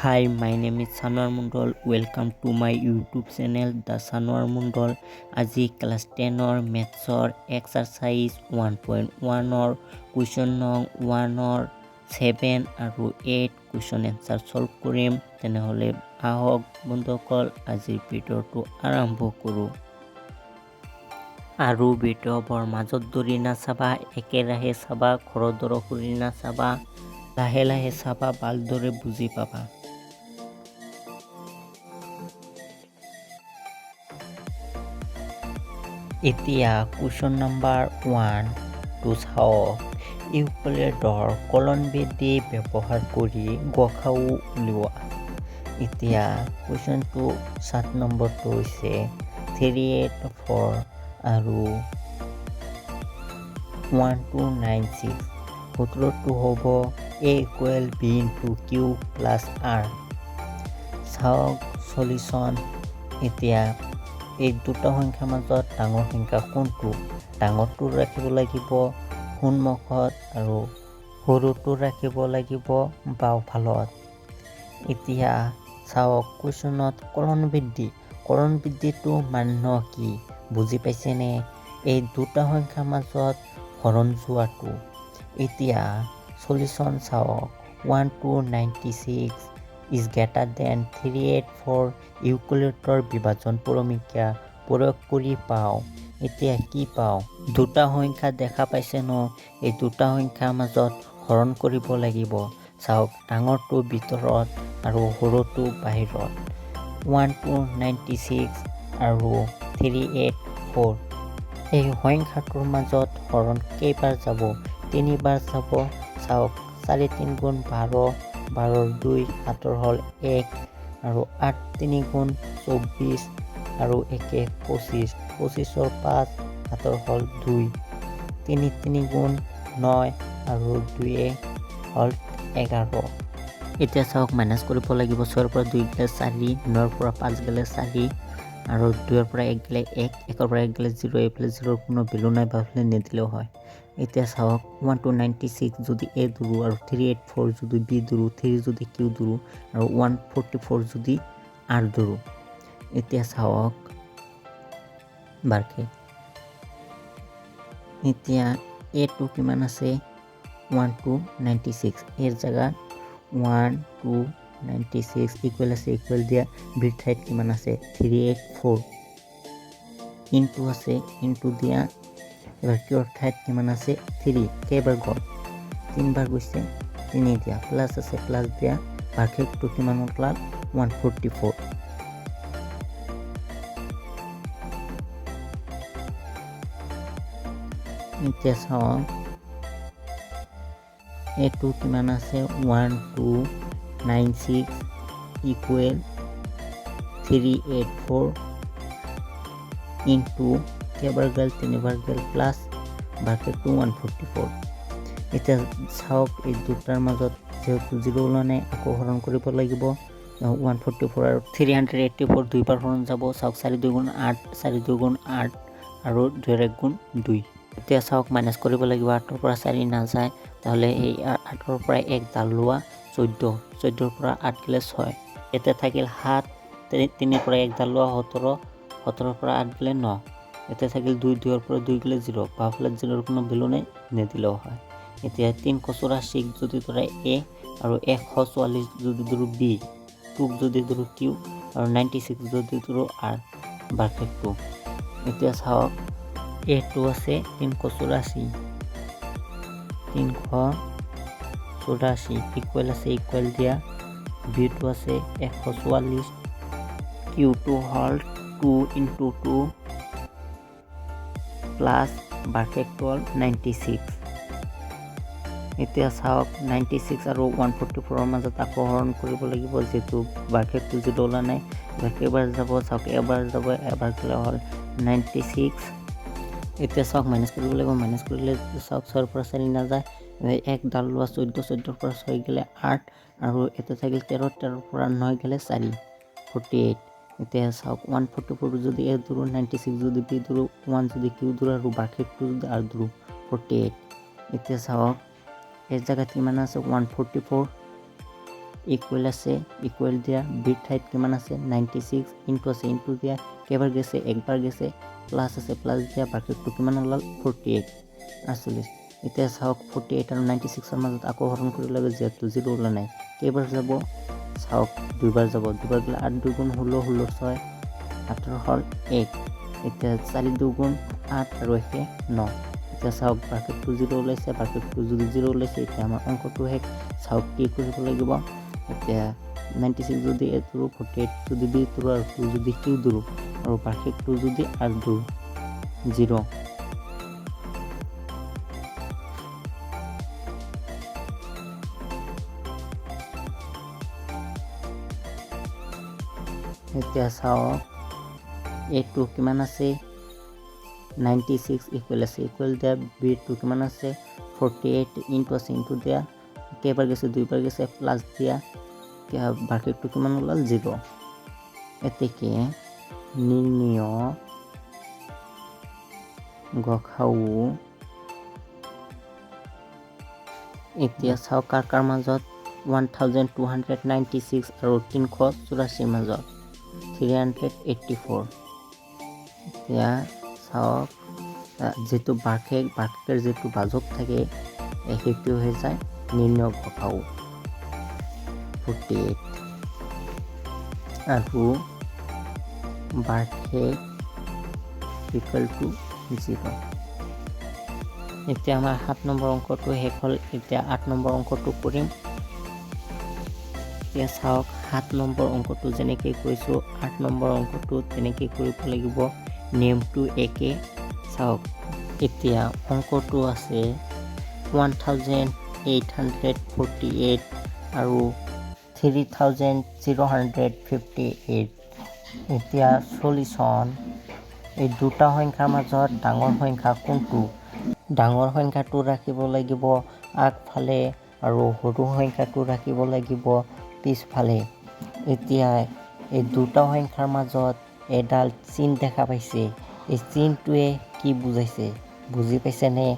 Hi, my name is Sanwar Mondal. Welcome to my YouTube channel, The Sanwar Mondal. আজি class 10ৰ মেথছৰ exercise 1.1ৰ question নং 1ৰ 7 আৰু 8 question answer solve কৰিম। তেনেহ'লে আহক বন্ধুসকল, আজিৰ ভিডিঅ'টো আৰম্ভ কৰোঁ। আৰু ভিডিঅ'বোৰ মাজত ধৰি নাচাবা, একেৰাহে চাবা। খৰধৰ কৰি নাচাবা, লাহে লাহে চাবা, ভালদৰে বুজি পাবা। এতিয়া কুৱেশ্যন নাম্বাৰ 1টো চাওক। ইউক্লিডৰ কলনবিধি ব্যৱহাৰ কৰি গসাগু উলিওৱা। এতিয়া কুৱেশ্যনটো 7 নম্বৰটো হৈছে 384 আৰু 1296। সূত্ৰটো হ'ব a equal b into q plus r। চাওক চলিউশ্যন। এতিয়া এই দুটা সংখ্যাৰ মাজত ডাঙৰ সংখ্যা কোনটো? ডাঙৰটো ৰাখিব লাগিব সন্মুখত আৰু সৰুটো ৰাখিব লাগিব বাওঁফালত। এতিয়া চাওক, কুৱেশ্যনত কলন বৃদ্ধি। কলন বৃদ্ধিটো মান্য কি বুজি পাইছেনে? এই দুটা সংখ্যাৰ মাজত হৰণ যোৱাটো। এতিয়া চলিউশ্যন চাওক। 1296 is greater than 384। ইউক্লিডৰ বিভাজন প্ৰমেয় প্ৰয়োগ কৰি পাওঁ। এতিয়া কি পাওঁ? দুটা সংখ্যা দেখা পাইছে ন? এই দুটা সংখ্যাৰ মাজত হৰণ কৰিব লাগিব। চাওক, ডাঙৰটো ভিতৰত আৰু সৰুটো বাহিৰত। 1296 আৰু 384, এই সংখ্যাটোৰ মাজত হৰণ কেইবাৰ যাব? তিনিবাৰ যাব। চাওক, চাৰি তিনি গুণ 12, 12ৰ দুই, হাতৰ হ'ল এক। আৰু আঠ তিনি গুণ 24 আৰু একে 25, 25ৰ পাঁচ, হাতৰ হ'ল দুই। তিনি তিনি গুণ নয় আৰু দুয়ে হ'ল 11। এতিয়া চাওক, মাইনাছ কৰিব লাগিব। ছয়ৰ পৰা দুই গ'লে চাৰি, নৰ পৰা পাঁচ গ'লে চাৰি আৰু দুইৰ পৰা এক গ'লে এক, একৰ পৰা এক গ'লে জিৰ'। এইফালে জিৰ'ৰ কোনো ভেলু নাই, বাওঁফালে নিদিলেও হয়। এতিয়া চাওক, 1296 যদি এ ধৰোঁ আৰু 384 যদি বি ধৰোঁ, থ্ৰী যদি কিউ ধৰোঁ আৰু 144 যদি আৰ ধৰোঁ। এতিয়া চাওক বাৰকে, এতিয়া এটো কিমান আছে? 1296। এৰ জেগাত 1296, ইকুৱেল আছে, ইকুৱেল দিয়া। বিৰ ঠাইত কিমান আছে? 384, ইনটু আছে, ইনটু দিয়া। এবাৰ কিউৰ ঠাইত কিমান আছে? থ্ৰী। কেইবাৰ গ'ল? তিনিবাৰ গৈছে, তিনি দিয়া। প্লাছ আছে, প্লাছ দিয়া। ভাগশেষটো কিমান ওলাল? 144। এতিয়া চাওঁ, এইটো কিমান আছে? 1296 equal 384 into কেইবাৰ গ'ল? তিনিবাৰ গ'ল, প্লাছ বাকীটো 144। এতিয়া চাওক, এই দুটাৰ মাজত যিহেতু জিৰ' ওলোৱা নাই, আকৌ হৰণ কৰিব লাগিব। 144 আৰু 384 দুইবাৰ হৰণ যাব। চাওক, চাৰি দুই গুণ আঠ, চাৰি দুই গুণ আঠ আৰু দুইৰ এক গুণ দুই। এতিয়া চাওক, মাইনাছ কৰিব লাগিব। আঠৰ পৰা চাৰি নাযায়, তাহলে এই আঠৰ পৰা এক ডাল লোৱা 14, 14ৰ পৰা আঠ গ'লে ছয়। এতিয়া থাকিল সাত। তিনিৰ পৰা এক ডাল লোৱা 17, 17ৰ পৰা আঠ গ'লে ন। এতিয়া থাকিল দুই, দুইৰ পৰা দুই গ'লে জিৰ'। বাওঁফালে জিৰ'ৰ কোনো ভেলু নাই, নিদিলেও হয়। এতিয়া 384ক যদি ধৰা এ আৰু 144 যদি ধৰোঁ বি, টুক যদি ধৰোঁ কিউ আৰু 96 যদি ধৰোঁ আৰ, বাৰ্ফেক্টটো। এতিয়া চাওক, এটো আছে 384, 384, ইকুৱেল আছে, ইকুৱেল দিয়া। বিটো আছে 144, কিউটো হ'ল টু ইনটু টু, প্লাছ বাৰ্ফেক্ট হ'ল 96। এতিয়া চাওক, 96 আৰু 144ৰ মাজত আকৌ হৰণ কৰিব লাগিব, যিহেতু বাৰ্ফেক্টটো জিৰ' ওলোৱা নাই। এবাৰ কেইবাৰ যাব? চাওক, এবাৰ যাব। এবাৰ গ'লে হ'ল 96। এতিয়া চাওক, মাইনাছ কৰিব লাগিব। মাইনাছ কৰিলে চাওক, ছয়ৰ পৰা চাৰি নাযায়, এক ডাল লোৱা 14, 14ৰ পৰা ছয় গ'লে আঠ আৰু এতিয়া থাকিল 13, 13ৰ পৰা নয় গ'লে চাৰি, 48। এতিয়া চাওক, 144 যদি এ ধৰোঁ, 96 যদি বি ধৰোঁ, ওৱান যদি কিউ ধৰোঁ আৰু বাৰ্ফেক্টটো যদি আৰ ধৰোঁ, 48। এতিয়া চাওক, এই জেগাত কিমান আছে? 144। ইকুৱেল আছে, ইকুৱেল দিয়া। বিৰ ঠাইত কিমান আছে? 96। ইনটু আছে, ইনটু দিয়া। কেইবাৰ গৈছে? একবাৰ গৈছে। প্লাছ আছে, প্লাছ দিয়া। বাকীটো কিমান ওলাল? 48, 48। এতিয়া চাওক, 48 আৰু 96ৰ মাজত আকৌ হৰণ কৰিব লাগে, যিহেতু জিৰ' ওলোৱা নাই। কেইবাৰ যাব চাওক, দুইবাৰ যাব। দুবাৰ গ'লে আঠ দুগুণ 16, 16 ছয় আঠৰ হ'ল এক। এতিয়া চাৰি দুগুণ আঠ আৰু একে ন। এতিয়া চাওক, বাকীটো জিৰ' ওলাইছে। বাকীটো যদি জিৰ' ওলাইছে, এতিয়া আমাৰ অংকটো শেষ। চাওক কি কৰিব লাগিব। এতিয়া 96 যদি এ ধৰোঁ, 48 যদি বি ধৰোঁ আৰু টু যদি কিউ ধৰোঁ আৰু বাৰ্ষিকটো যদি আৰ ধৰোঁ, জিৰ'। এতিয়া চাওক, এইটো কিমান আছে? 96। ইকুৱেল আছে, ইকুৱেল দিয়া। বিটো কিমান আছে? 48। ইনটু আছে, ইনটু দিয়া। কেইবাৰ গৈছে? দুইবাৰ গৈছে। প্লাছ দিয়া। বাকীটো কিমান ওলাল? জিৰ'। এতেকে নিৰ্ণীয় গসাউ। এতিয়া চাওক, কাৰ কাৰ মাজত? 1296 আৰু 384ৰ মাজত, 384। এতিয়া চাওক, যিটো বাৰ্ষিক, বাৰ্ষিকৰ যিটো ভাজক থাকে, সেইটো হৈ যায় নিৰ্ণয় গসাউ 48 আৰু বাৰ্ষিক ইকুৱেল টু জিৰ'। এতিয়া আমাৰ 7 নম্বৰ অংকটো শেষ হ'ল। এতিয়া 8 নম্বৰ অংকটো কৰিম। এতিয়া চাওক, 7 নম্বৰ অংকটো যেনেকৈ কৰিছোঁ, 8 নম্বৰ অংকটো তেনেকৈ কৰিব লাগিব, নিয়মটো একে। চাওক, এতিয়া অংকটো আছে 1848 আৰু 3058। এতিয়া চলিউশ্যন, এই দুটা সংখ্যাৰ মাজত ডাঙৰ সংখ্যা কোনটো? ডাঙৰ সংখ্যাটো ৰাখিব লাগিব আগফালে আৰু সৰু সংখ্যাটো ৰাখিব লাগিব পিছফালে। এতিয়া এই দুটা সংখ্যাৰ মাজত এডাল চিন দেখা পাইছে। এই চিনটোৱে কি বুজাইছে বুজি পাইছেনে?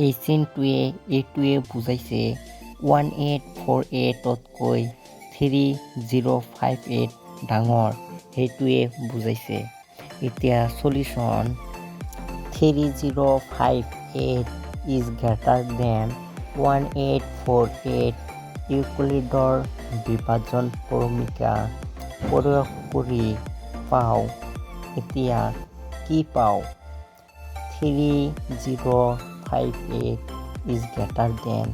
এই চিনটোৱে এইটোৱে বুজাইছে, 1848তকৈ 3058 ডাঙৰ, সেইটোৱে বুজাইছে। এতিয়া solution, 3058 is greater than 1848। ইউক্লিডৰ বিভাজন প্ৰমেয় প্ৰয়োগ কৰি পাওঁ। এতিয়া কি পাওঁ? 3058 is greater than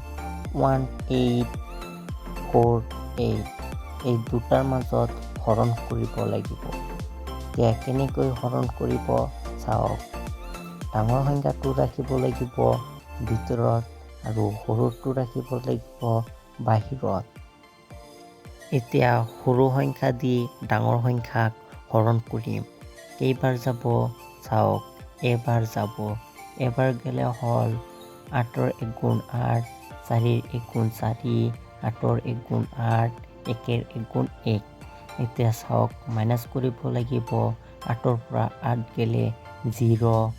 1848। এই দুটাৰ মাজত হৰণ কৰিব লাগিব। এতিয়া কেনেকৈ হৰণ কৰিব চাওক, ডাঙৰ সংখ্যাটো ৰাখিব লাগিব ভিতৰত আৰু সৰুটো ৰাখিব লাগিব বাহিৰত। এতিয়া সৰু সংখ্যা দি ডাঙৰ সংখ্যাক হৰণ কৰিম। কেইবাৰ যাব চাওক, এবাৰ যাব। এবাৰ গ'লে হ'ল আঠৰ এক গুণ আঠ, চাৰিৰ এক গুণ চাৰি, আঠৰ এক গুণ আঠ, একেৰ এক গুণ এক। এতিয়া চাওক, মাইনাছ কৰিব লাগিব। আঠৰ পৰা আঠ গ'লে জিৰ',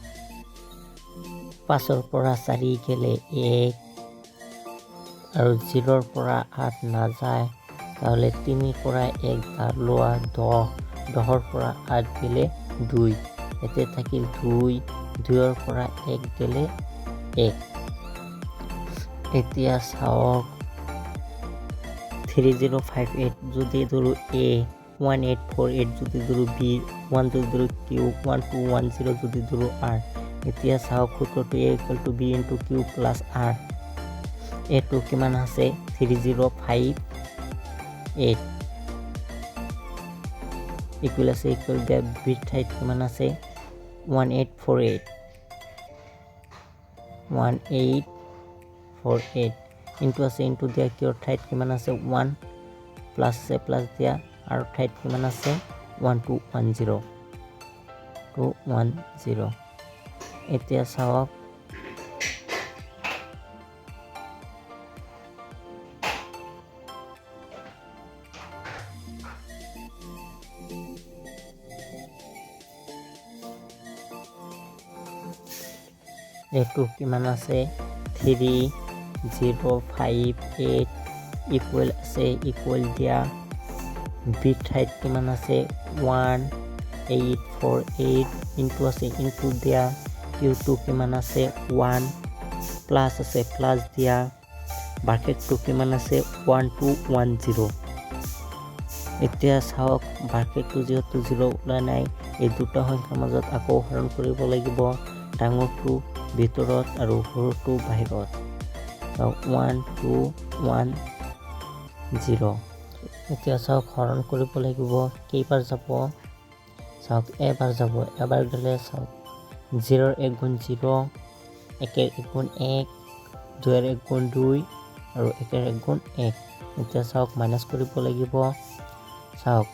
পাঁচৰ পৰা চাৰি গ'লে এক আৰু জিৰ'ৰ পৰা আঠ নাযায়। তাহলে তিনিৰ পৰা এক লোৱা 10, 10ৰ পৰা আঠ গ'লে দুই। এতিয়া থাকিল দুই, দুইৰ পৰা এক গ'লে এক। এতিয়া চাওক, 3058 যদি ধৰোঁ এ, 1848 যদি ধৰোঁ বি, ওৱান যদি ধৰোঁ কিউ, 1210 যদি ধৰোঁ আৰ। এতিয়া চাওক, সূত্ৰটো A equal to B into Q plus R। এইটো কিমান আছে? 3058। ইকুৱেল আছে, ইকুৱেল দিয়া। বিৰ ঠাইত কিমান আছে? 1848, 1848। Into আছে, ইনটু দিয়া। কিউৰ ঠাইত কিমান আছে? ওৱান। প্লাছ আছে, প্লাছ দিয়া। আৰু ঠাইত কিমান আছে? 1210, 210। এতিয়া চাওক, এইটো কিমান আছে? 3058 ইকুৱেল আছে, ইকুৱেল দিয়া। বি ঠাইত কিমান আছে? 1848, ইনটু আছে, ইনটু দিয়া। কিউটো কিমান আছে? ওৱান, প্লাছ আছে, প্লাছ দিয়া। ব্ৰাকেটটো কিমান আছে? 1210। এতিয়া চাওক, ব্ৰাকেটটো যিহেতু জিৰ' ওলোৱা নাই, এই দুটা সংখ্যাৰ মাজত আকৌ হৰণ কৰিব লাগিব, ডাঙৰটো ভিতৰত আৰু সৰুটো বাহিৰত। চাওক, 1210। এতিয়া চাওক, হৰণ কৰিব লাগিব। কেইবাৰ যাব চাওক, এবাৰ যাব। এবাৰ গ'লে চাওক, জিৰ'ৰ এক গুণ জিৰ', একেৰ এক গুণ এক, দুইৰ এক গুণ দুই আৰু একেৰ এক গুণ এক। এতিয়া চাওক, মাইনাছ কৰিব লাগিব। চাওক,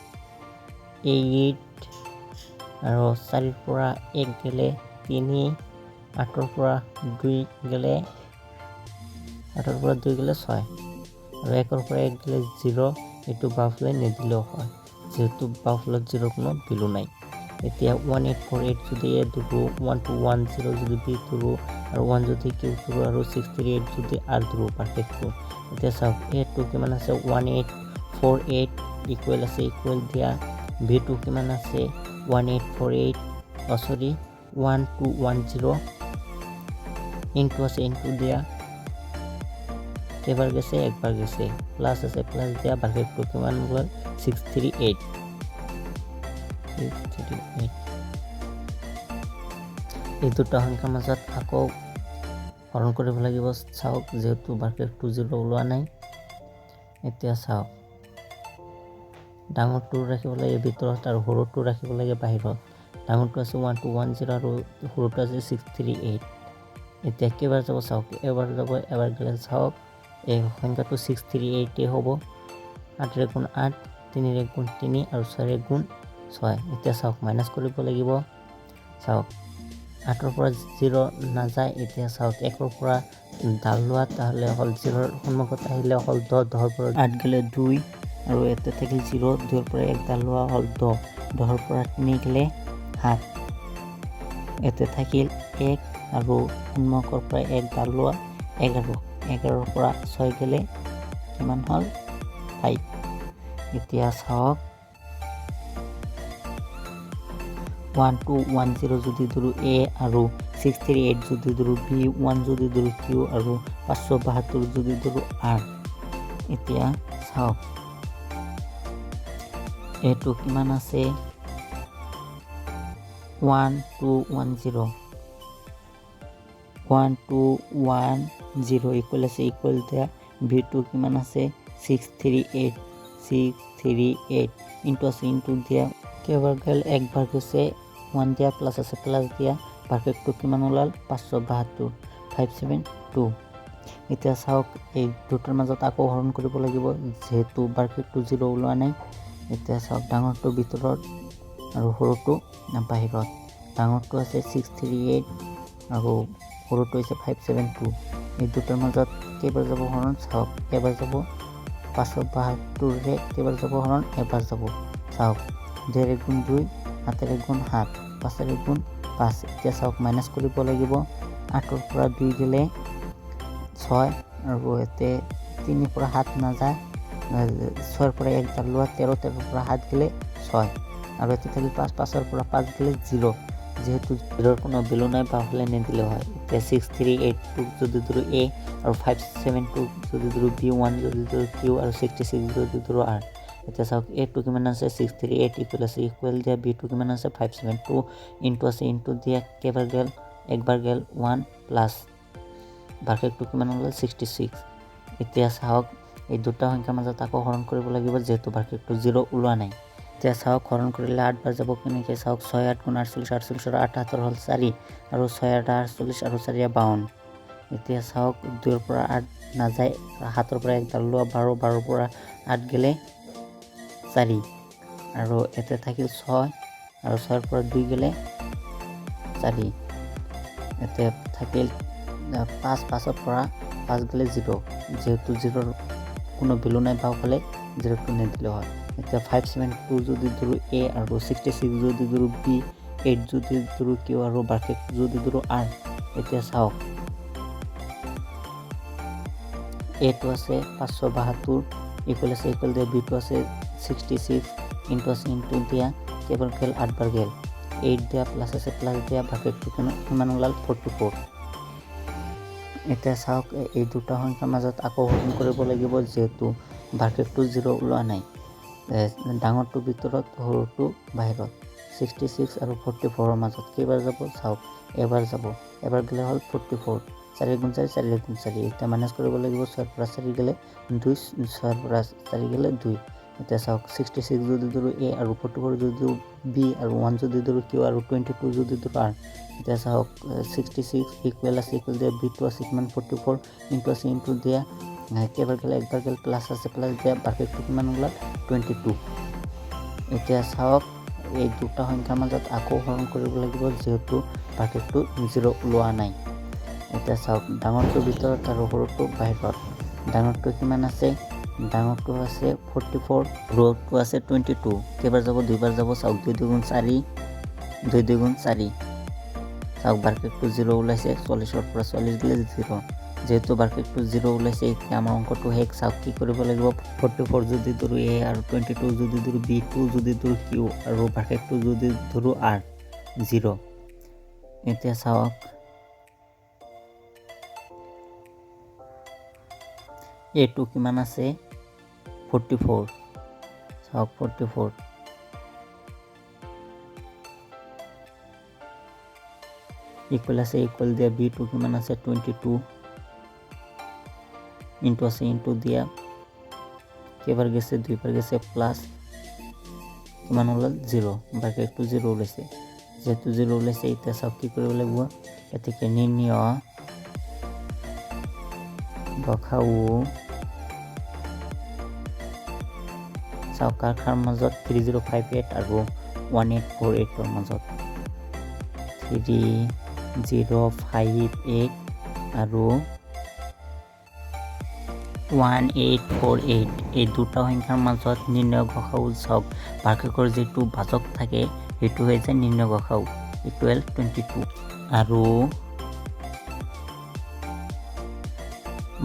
এইট আৰু চাৰিৰ পৰা এক গ'লে তিনি, আঠৰ পৰা দুই গ'লে, আঠৰ পৰা দুই গ'লে ছয় আৰু একৰ পৰা এক গ'লে জিৰ'। এইটো বাওঁফালে নিদিলেও হয়, যিহেতু বাওঁফালত জিৰ' কোনো ভেলু নাই। এতিয়া 1848 যদি এ ধৰোঁ, 1210 যদি বি ধৰোঁ আৰু ওৱান যদি কিউ ধৰোঁ আৰু 638 যদি আৰ ধৰোঁ পাৰফেক্টটো। এতিয়া চাওক, এটো কিমান আছে? 1848, ইকুৱেল আছে, ইকুৱেল দিয়া। বিটো কিমান আছে? 1848, sorry, 1210, into আছে, ইনটু দিয়া। কেইবাৰ গেছে? একবাৰ গেছে। প্লাছ আছে, প্লাছ দিয়া। ব্ৰাকেটটো কিমান গ'ল? 638, 638। এই দুটা সংখ্যাৰ মাজত আকৌ হৰণ কৰিব লাগিব। চাওক, যিহেতু ব্ৰাকেটটো জিৰ' ওলোৱা নাই। এতিয়া চাওক, ডাঙৰটো ৰাখিব লাগে ভিতৰত আৰু সৰুটো ৰাখিব লাগে বাহিৰত। ডাঙৰটো আছে 1210 আৰু সৰুটো আছে 638। এতিয়া কেইবাৰ যাব চাওক, এবাৰ যাব। এবাৰ গ'লে চাওক, এই সংখ্যাটো 638-এ হ'ব। আঠৰ এক গুণ আঠ, তিনিৰ এক গুণ তিনি আৰু ছয়ৰ এক গুণ ছয়। এতিয়া চাওক, মাইনাছ কৰিব লাগিব। চাওক, আঠৰ পৰা জিৰ' নাযায়। এতিয়া চাওক, একৰ পৰা ডাল লোৱা, তাহ'লে হ'ল জিৰ'ৰ সন্মুখত আহিলে হ'ল 10, 10ৰ পৰা আঠ গ'লে দুই আৰু ইয়াতে থাকিল জিৰ'। দুইৰ পৰা এক ডাল লোৱা হ'ল 10, 10ৰ পৰা তিনি গ'লে সাত, ইয়াতে থাকিল এক আৰু সন্মুখৰ পৰা এক ডাল লোৱা 11, 11ৰ পৰা ছয় গ'লে কিমান হ'ল? 5। এতিয়া চাওক, 1210 যদি ধৰোঁ এ আৰু 638 যদি ধৰোঁ বি, ওৱান যদি ধৰোঁ কিউ আৰু 572 যদি ধৰোঁ আৰ। এতিয়া চাওক, এইটো কিমান আছে? 1210, 1210, equal আছে, ইকুৱেল দিয়া। বিটো কিমান আছে? 638, 638, into আছে, ইনটু দিয়া। কেইবাৰ গ'ল? একবাৰ গৈছে। ওৱান দিয়া, প্লাছ আছে, প্লাছ দিয়া। ব্ৰাকেটটো কিমান ওলাল? 572, 572। এতিয়া চাওক, এই দুটাৰ মাজত আকৌ হৰণ কৰিব লাগিব, যিহেতু ব্ৰাকেটটো জিৰ' ওলোৱা নাই। এতিয়া চাওক, ডাঙৰটো ভিতৰত আৰু সৰুটো বাহিৰত। ডাঙৰটো আছে 638 আৰু সৰুটো হৈছে 572। এই দুটাৰ মাজত কেইবাৰ যাব হৰণ? চাওক, এবাৰ যাব। 572-ৰে কেইবাৰ যাব হৰণ? এবাৰ যাব। চাওক, দুইৰ এক গুণ দুই, সাতেৰ এক গুণ সাত, পাঁচেৰ এক গুণ পাঁচ। এতিয়া চাওক, মাইনাছ কৰিব লাগিব। আঠৰ পৰা দুই গ'লে ছয় আৰু ইয়াতে তিনিৰ পৰা সাত নাযায়। ছয়ৰ পৰা এক ডাল লোৱা 13, 13ৰ পৰা সাত গ'লে ছয় আৰু ইয়াতে থাকিল পাঁচ, পাঁচৰ পৰা পাঁচ গ'লে জিৰ'। যিহেতু জিৰ'ৰ কোনো ভেলু নাই, বাওঁফালে নিদিলেও হয়। এতিয়া 6382ক যদি ধৰোঁ এ আৰু 572 যদি ধৰোঁ বি, ওৱান যদি ধৰোঁ কিউ আৰু 66 যদি ধৰোঁ আৰ। এতিয়া চাওক, এটো কিমান আছে? 638, ইকুৱেল আছে, ইকুৱেল দিয়া। বিটো কিমান আছে? 572, ইনটু আছে, ইনটু দিয়া। কেইবাৰ গ'ল? একবাৰ গ'ল। ওৱান প্লাছ ব্ৰাকেটটো কিমান ওলাল? 66। এতিয়া চাওক, এই দুটা সংখ্যাৰ মাজত আকৌ হৰণ কৰিব লাগিব, যিহেতু ব্ৰাকেটটো জিৰ' ওলোৱা নাই। এতিয়া চাওক, হৰণ কৰিলে আঠবাৰ যাব কেনেকৈ? চাওক, ছয় আঠ গুণ 48, 48ৰ আঠ হাতৰ হ'ল চাৰি আৰু ছয় আঠ 48 আৰু চাৰি 52। এতিয়া চাওক, দুইৰ পৰা আঠ নাযায়। সাতৰ পৰা এক ডাল লোৱা 12, 12ৰ পৰা আঠ গ'লে চাৰি আৰু ইয়াতে থাকিল ছয় আৰু ছয়ৰ পৰা দুই গ'লে চাৰি। ইয়াতে থাকিল পাঁচ, পাঁচৰ পৰা পাঁচ গ'লে জিৰ'। যিহেতু জিৰ'ৰ কোনো ভেলু নাই, বাওঁফালে জিৰ'টো নিদিলেও হয়। এতিয়া 572 যদি ধৰোঁ এ আৰু 66 যদি ধৰোঁ বি, এইট যদি ধৰোঁ কিউ আৰু ব্ৰাকেট যদি ধৰোঁ আৰ। এতিয়া চাওক, এটো আছে 572, ইকুৱেল আছে ইকুৱেল দিয়া, বিটো আছে 66, ইনটু আছে ইনটু দিয়া, কেইবাৰ গ'ল? আঠবাৰ গ'ল। এইট দিয়া, প্লাছ আছে প্লাছ দিয়া, ভাগশেষটো কিমান ওলাল? 44। এতিয়া চাওক, এই দুটা সংখ্যাৰ মাজত আকৌ হৰণ কৰিব লাগিব, যিহেতু ভাগশেষটো জিৰ' ওলোৱা নাই। ডাঙৰটোৰ ভিতৰত, সৰুটো বাহিৰত। 66 আৰু 44ৰ মাজত কেইবাৰ যাব চাওক। এবাৰ যাব। এবাৰ গ'লে হ'ল 44। চাৰি গুণ চাৰি, চাৰি গুণ চাৰি। এতিয়া মাইনাছ কৰিব লাগিব। ছয়ৰ পৰা চাৰি গ'লে দুই, ছয়ৰ পৰা চাৰি গ'লে দুই। এতিয়া চাওক, 66 যদি ধৰোঁ এ আৰু 44 যদি ধৰোঁ বি আৰু ওৱান যদি ধৰোঁ কিউ আৰু 22 যদি ধৰোঁ আৰ। এতিয়া চাওক, 66 ইকুৱেল আছে ইকুৱেল দিয়া, বিটো আছে কিমান? 44, ইনটু আছে ইনটু দিয়া, কেইবাৰ গ'লে? একবাৰ গ'লে। প্লাছ আছে প্লাছ দিয়া, ভাগশেষটো কিমান ওলাল? 22। এতিয়া চাওক, এই দুটা সংখ্যাৰ মাজত আকৌ হৰণ কৰিব লাগিব, যিহেতু ভাগশেষটো জিৰ' ওলোৱা নাই। এতিয়া চাওক, ডাঙৰটোৰ ভিতৰত আৰু সৰুটো বাহিৰত। ডাঙৰটো কিমান আছে? ডাঙৰটো আছে 44, সৰুটো আছে 22। কেইবাৰ যাব? দুইবাৰ যাব। চাওক, দুই দুগুণ চাৰি, দুই দুগুণ চাৰি। চাওক, ভাগশেষটো জিৰ' ওলাইছে। 40ৰ পৰা 40 গ'লে জিৰ'। যিহেতু ভাগশেষটো জিৰ' ওলাইছে, এতিয়া আমাৰ অংকটো শেষ। চাওক, কি কৰিব লাগিব? 44 যদি ধৰোঁ এ আৰু 22 যদি ধৰোঁ বি, টু যদি ধৰোঁ কিউ আৰু ভাগশেষটো যদি ধৰোঁ আৰ, জিৰ'। এতিয়া চাওক, এইটো কিমান আছে? 44। চাওক, 44 ইকুৱেল আছে ইকুৱেল দিয়া, বি টু কিমান আছে? 22, ইনটু আছে ইনটু দিয়া, কেইবাৰ গেছে? দুইবাৰ গেছে। প্লাছ কিমান ওলাল? জিৰ'। ভাগশেষটো জিৰ' ওলাইছে। যিহেতু জিৰ' ওলাইছে, এতিয়া চাওক কি কৰিব লাগিব। গতিকে নিৰ্ণয় গসাগু চাওক কাৰ কাৰ মাজত? 3058 আৰু 1848ৰ মাজত। 3058 আৰু 1848, এই দুটা সংখ্যাৰ মাজত নিৰ্ণয় গসাগু। চাওক, ভাগশেষৰ যিটো ভাজক থাকে, সেইটো হৈ যায় নিৰ্ণয় গসাগু, ইকুৱেল 22 আৰু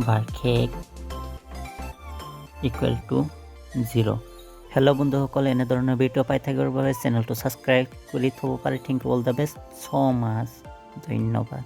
ভাগশেষ ইকুৱেল টু জিৰ'। হেল্ল' বন্ধুসকল, এনেধৰণৰ ভিডিঅ' পাই থাকিবৰ বাবে চেনেলটো ছাবস্ক্ৰাইব কৰি থ'ব পাৰে। Thank you, all the best so much. ধন্যবাদ।